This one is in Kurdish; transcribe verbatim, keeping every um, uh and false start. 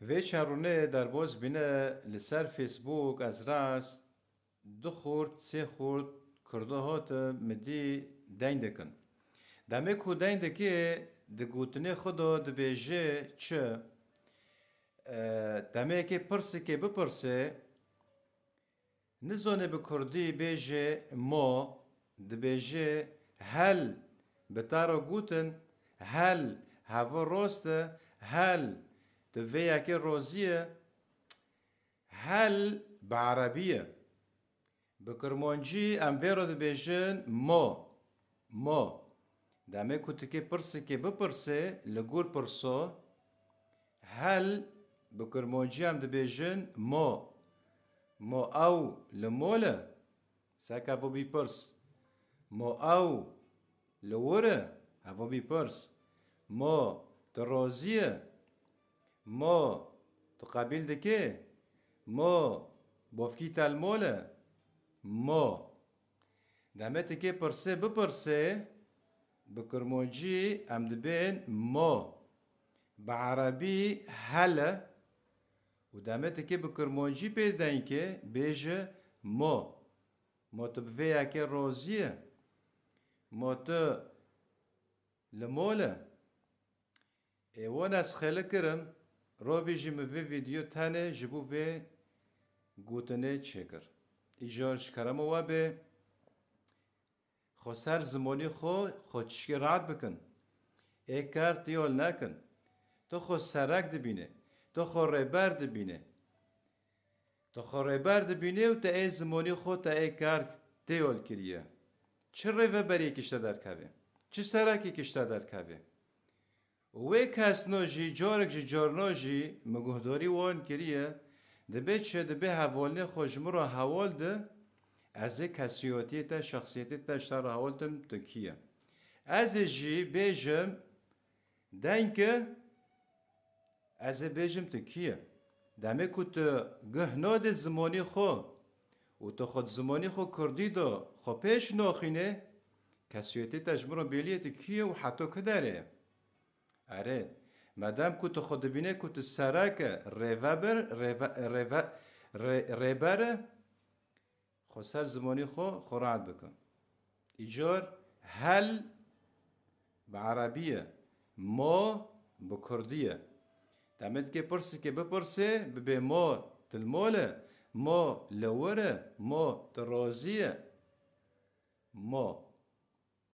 Vê çend rûnê derbas bîne li ser Facebook, ez rast du xurt, sê xurt Kurdo hate min dî deng dikin. Demê ku deng dikê, di gotinê xwe de dibêje çi? E, demê yekê pirsikê bipirse, nizane bi kurdî bêje mo, dibêje hel, bi te re gotin, hel, heve rast e, hel, tu vê yekê razî ye, hel bi erebî ye. Bi kirmancî em vê re dibêjin mo, mo. Demê ku tu kê pirsikê bipirse, li gor pirso, hel bi kirmancî em dibêjin mo. Mo ew li mol e? Seke bo bî pirs. Mo ew li wir e? Hevo bî pirs. Mo tu razî ye? Mo tu qebîl dikê? Mo bofkî te li mol e? Mo. Demê tu kê pirsê bipirse, bi kirmancî em dibên mo. Bi erebî hel e û demê tu kê bi kirmancî pê deng ke, bêje mo. Mo tu bi vê yekê razî ye? Mo tu li mol e? Ê wan ez xêli kirim, robî jî min vê vîdeo tenê ji bo vê gotinê çêkir. Îcar ji kerema we bê, xwe ser zimanî xwe, xwe tişkî rahat bikin. Ê kar tiyol nekin. Tu xwe serek dibîne, tu xwe rêber dibîne. Tu xwe rêber dibîne û te ê zimanî xwe, te ê kar têyol kiriye. Çi rêveberiyekî ji te derkeve? Çi serekekî ji te derkeve? Û wê kesno jî, carek ji carno jî min guhdarî wan kiriye, dibê çi, dibê hevalnê xwe ji min re hewal di, ez ê kesiyatiyê te, şexsiyetê te ji te re hewal tim, tu kî ye? Ez ê jî bêjim, deng ke, ez ê bêjim tu kî ye. Demê ku tu guh nadê zimanî xwe û tu xwe di zimanî xwe kurdî de xwe pêş naxînê, kesiyetê te ji min re bêlî ye tu kî ye û heto ku derê ye. Erê, medem ku tu xwe dibîne ku tu serek e, rêvebir, rêve-, rêve-, rê-, rêber e, xwe ser zimanî xwe, xwe rahat bike. Îcar hel bi erebî ye, mo bi kurdî ye. Demê tu kê pirsikê bipirse, bibê mo tu li mol e, mo li wir e, mo tu razî ye. Mo.